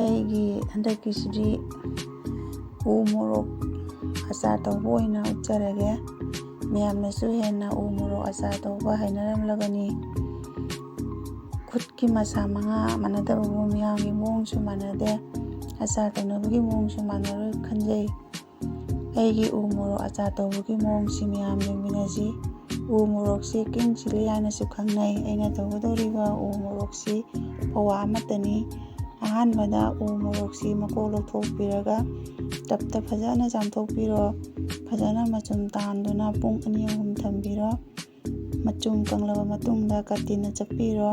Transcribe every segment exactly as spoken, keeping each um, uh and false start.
ꯑꯩꯒꯤ ꯍꯟꯗꯛꯀꯤꯁꯤꯗꯤ ꯎ ꯃꯣꯔꯣꯛ ꯑꯆꯥꯔ ꯇꯧꯕ ꯑꯣꯏꯅ ꯎꯠꯆꯔꯒꯦ꯫ ꯃꯌꯥꯝꯅꯁꯨ ꯍꯦꯟꯅ ꯎ ꯃꯣꯔꯣꯛ ꯑꯆꯥꯔ ꯇꯧꯕ ꯍꯩꯅꯔꯝꯂꯒꯅꯤ꯫ ꯈꯨꯠꯀꯤ ꯃꯁꯥ ꯃꯉꯥ ꯃꯥꯟꯅꯗꯕꯕꯨ ꯃꯌꯥꯝꯒꯤ ꯃꯑꯣꯡꯁꯨ ꯃꯥꯟꯅꯗꯦ, ꯑꯆꯥꯔ ꯇꯧꯅꯕꯒꯤ ꯃꯑꯣꯡꯁꯨ ꯃꯥꯟꯅꯔꯣꯏ ꯈꯟꯖꯩ꯫ ꯑꯩꯒꯤ ꯎ ꯃꯣꯔꯣꯛ ꯑꯆꯥꯔ ꯇꯧꯕꯒꯤ ꯃꯑꯣꯡꯁꯤ ꯃꯌꯥꯝ ꯌꯦꯡꯃꯤꯟꯅꯁꯤ꯫ ꯎ ꯃꯣꯔꯣꯛꯁꯤ ꯀꯤꯡ ꯆꯤꯂꯤ ꯍꯥꯏꯅꯁꯨ ꯈꯪꯅꯩ꯫ ꯑꯩꯅ ꯇꯧꯒꯗꯧꯔꯤꯕ ꯎ ꯃꯣꯔꯣꯛꯁꯤ ꯄꯋꯥ ꯑꯃꯠꯇꯅꯤ꯫ ꯑꯍꯥꯟꯕꯗ ꯎ ꯃꯣꯔꯣꯛꯁꯤ ꯃꯀꯣꯛ ꯂꯧꯊꯣꯛꯄꯤꯔꯒ ꯇꯞꯇ ꯐꯖꯅ ꯆꯥꯝꯊꯣꯛꯄꯤꯔꯣ꯫ ꯐꯖꯅ ꯃꯆꯨꯝ ꯇꯥꯍꯟꯗꯨꯅ ꯄꯨꯡ ꯑꯅꯤ ꯑꯍꯨꯝ ꯊꯝꯕꯤꯔꯣ꯫ ꯃꯆꯨꯝ ꯀꯪꯂꯕ ꯃꯇꯨꯡꯗ ꯀꯥꯇꯤꯅ ꯆꯞꯄꯤꯔꯣ꯫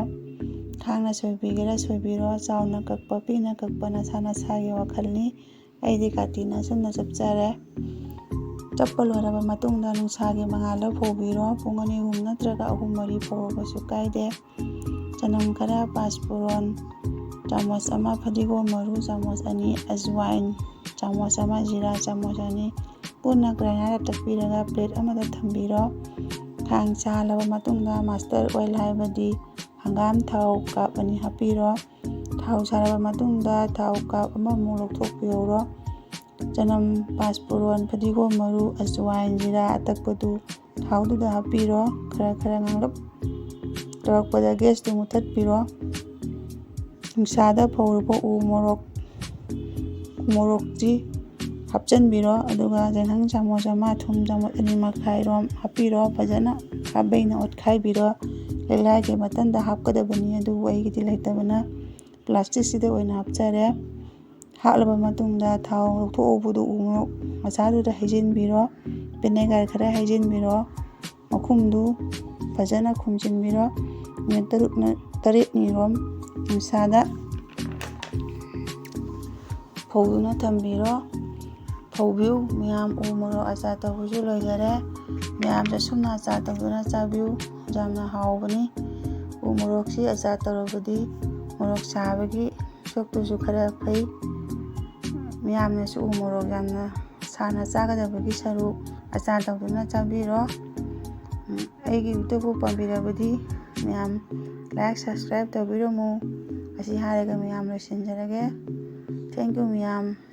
ꯊꯥꯡꯅ ꯁꯣꯏꯕꯤꯒꯦꯔꯥ ꯁꯣꯏꯕꯤꯔꯣ, ꯆꯥꯎꯅ ꯀꯛꯄ ꯄꯤꯛꯅ ꯀꯛꯄ ꯅꯁꯥ ꯅꯁꯥꯒꯤ ꯋꯥꯈꯜꯅꯤ꯫ ꯑꯩꯗꯤ ꯀꯥꯇꯤꯅ ꯑꯁꯨꯝꯅ ꯆꯞꯆꯔꯦ꯫ ꯆꯞꯄ ꯂꯣꯏꯔꯕ ꯃꯇꯨꯡꯗ ꯅꯨꯡꯁꯥꯒꯤ ꯃꯉꯥꯜꯗ ꯐꯧꯕꯤꯔꯣ꯫ ꯄꯨꯡ ꯑꯅꯤ ꯑꯍꯨꯝ ꯅꯠꯇ꯭ꯔꯒ ꯑꯍꯨꯝ ꯃꯔꯤ ꯐꯧꯔꯕꯁꯨ ꯀꯥꯏꯗꯦ꯫ ꯆꯅꯝ ꯈꯔ, ꯄꯥꯁꯄꯨꯔꯣꯟ ꯆꯥꯃꯁ ꯑꯃ, ꯐꯗꯤꯒꯣꯝ ꯃꯔꯨ ꯆꯥꯃꯁ ꯑꯅꯤ, ꯑꯖꯋꯥꯏꯟ ꯆꯥꯃꯁ ꯑꯃ, ꯖꯤꯔꯥ ꯆꯥꯃꯁ ꯑꯅꯤ ꯄꯨꯟꯅ ꯒ꯭ꯔꯥꯏꯟꯗꯔꯗ ꯇꯛꯄꯤꯔꯒ ꯄ꯭ꯂꯦꯠ ꯑꯃꯗ ꯊꯝꯕꯤꯔꯣ꯫ ꯈꯥꯡ ꯁꯥꯍꯜꯂꯕ ꯃꯇꯨꯡꯗ ꯃꯁꯇꯔꯗ ꯑꯣꯏꯜ ꯍꯥꯏꯕꯗꯤ ꯍꯪꯒꯥꯝ ꯊꯥꯎ ꯀꯞ ꯑꯅꯤ ꯍꯥꯞꯄꯤꯔꯣ꯫ ꯊꯥꯎ ꯁꯥꯔꯕ ꯃꯇꯨꯡꯗ ꯊꯥꯎ ꯀꯞ ꯑꯃꯃꯨꯛ ꯂꯧꯊꯣꯛꯄꯤꯍꯧꯔꯣ꯫ ꯆꯅꯝ, ꯄꯥꯁꯄꯨꯔꯣꯟ, ꯐꯗꯤꯒꯣꯝ ꯃꯔꯨ, ꯑꯖꯋꯥꯏꯟ, ꯖꯤꯔꯥ ꯑꯇꯛꯄꯗꯨ ꯊꯥꯎꯗꯨꯗ ꯍꯥꯞꯄꯤꯔꯣ꯫ ꯈꯔ ꯈꯔ ꯉꯥꯡꯂꯞ ꯇꯧꯔꯛꯄꯗ ꯒ꯭ꯌꯥꯁꯇꯨ ꯃꯨꯊꯠꯄꯤꯔꯣ꯫ ꯅꯨꯡꯁꯥꯗ ꯐꯧꯔꯕ ꯎ ꯃꯣꯔꯣꯛ, ꯃꯣꯔꯣꯛꯁꯤ ꯍꯥꯞꯆꯤꯟꯕꯤꯔꯣ꯫ ꯑꯗꯨꯒ ꯆꯦꯡꯍꯪ ꯆꯥꯃꯁ ꯑꯃ, ꯊꯨꯝ ꯆꯥꯃꯁ ꯑꯅꯤ ꯃꯈꯥꯏꯔꯣꯝ ꯍꯥꯞꯄꯤꯔꯣ꯫ ꯐꯖꯅ ꯈꯥꯕꯩꯅ ꯑꯣꯠꯈꯥꯏꯕꯤꯔꯣ꯫ ꯂꯤꯛꯂꯥꯏꯒꯤ ꯕꯇꯟꯗ ꯍꯥꯞꯀꯗꯕꯅꯤ, ꯑꯗꯨꯕꯨ ꯑꯩꯒꯤꯗꯤ ꯂꯩꯇꯕꯅ ꯄ꯭ꯂꯥꯁꯇꯤꯛꯁꯤꯗ ꯑꯣꯏꯅ ꯍꯥꯞꯆꯔꯦ꯫ ꯍꯥꯞꯂꯕ ꯃꯇꯨꯡꯗ ꯊꯥꯎ ꯂꯧꯊꯣꯛꯍꯧꯕꯗꯨ ꯎ ꯃꯣꯔꯣꯛ ꯃꯆꯥꯗꯨꯗ ꯍꯩꯖꯤꯟꯕꯤꯔꯣ꯫ ꯚꯤꯅꯦꯒꯔ ꯈꯔ ꯍꯩꯖꯤꯟꯕꯤꯔꯣ꯫ ꯃꯈꯨꯝꯗꯨ ꯐꯖꯅ ꯈꯨꯝꯖꯤꯟꯕꯤꯔꯣ꯫ ꯃꯤꯅꯤꯠ ꯇꯔꯨꯛ ꯇꯔꯦꯠꯅꯤꯔꯣꯝ ꯅꯨꯡꯁꯥꯗ ꯐꯧꯗꯨꯅ ꯊꯝꯕꯤꯔꯣ꯫ ꯐꯧꯕꯤꯌꯨ꯫ ꯃꯌꯥꯝ ꯎ ꯃꯣꯔꯣꯛ ꯑꯆꯥꯔ ꯇꯧꯕꯁꯨ ꯂꯣꯏꯖꯔꯦ꯫ ꯃꯌꯥꯝꯁꯨ ꯑꯁꯨꯝꯅ ꯑꯆꯥꯔ ꯇꯧꯗꯨꯅ ꯆꯥꯕꯤꯌꯨ꯫ ꯌꯥꯝꯅ ꯍꯥꯎꯕꯅꯤ꯫ ꯎ ꯃꯣꯔꯣꯛꯁꯤ ꯑꯆꯥꯔ ꯇꯧꯔꯕꯗꯤ ꯃꯣꯔꯣꯛ ꯁꯥꯕꯒꯤ ꯁꯔꯨꯛꯇꯨꯁꯨ ꯈꯔ ꯐꯩ꯫ ꯃꯌꯥꯝꯅꯁꯨ ꯎ ꯃꯣꯔꯣꯛ ꯌꯥꯝꯅ ꯁꯥꯅ ꯆꯥꯒꯗꯕꯒꯤ ꯁꯔꯨꯛ ꯑꯆꯥꯔ ꯇꯧꯗꯨꯅ ꯆꯥꯕꯤꯔꯣ꯫ ꯎꯝ, ꯑꯩꯒꯤ ꯌꯨꯇ꯭ꯌꯨꯕꯄꯨ ꯄꯥꯝꯕꯤꯔꯕꯗꯤ ꯃꯌꯥꯝ ꯂꯥꯏꯛ, ꯁꯕꯁꯀ꯭ꯔꯥꯏꯕ ꯇꯧꯕꯤꯔꯝꯃꯨ꯫ ꯑꯁꯤ ꯍꯥꯏꯔꯒ ꯃꯌꯥꯝ ꯂꯣꯏꯁꯤꯟꯖꯔꯒꯦ꯫ Thank you ꯃꯌꯥꯝ꯫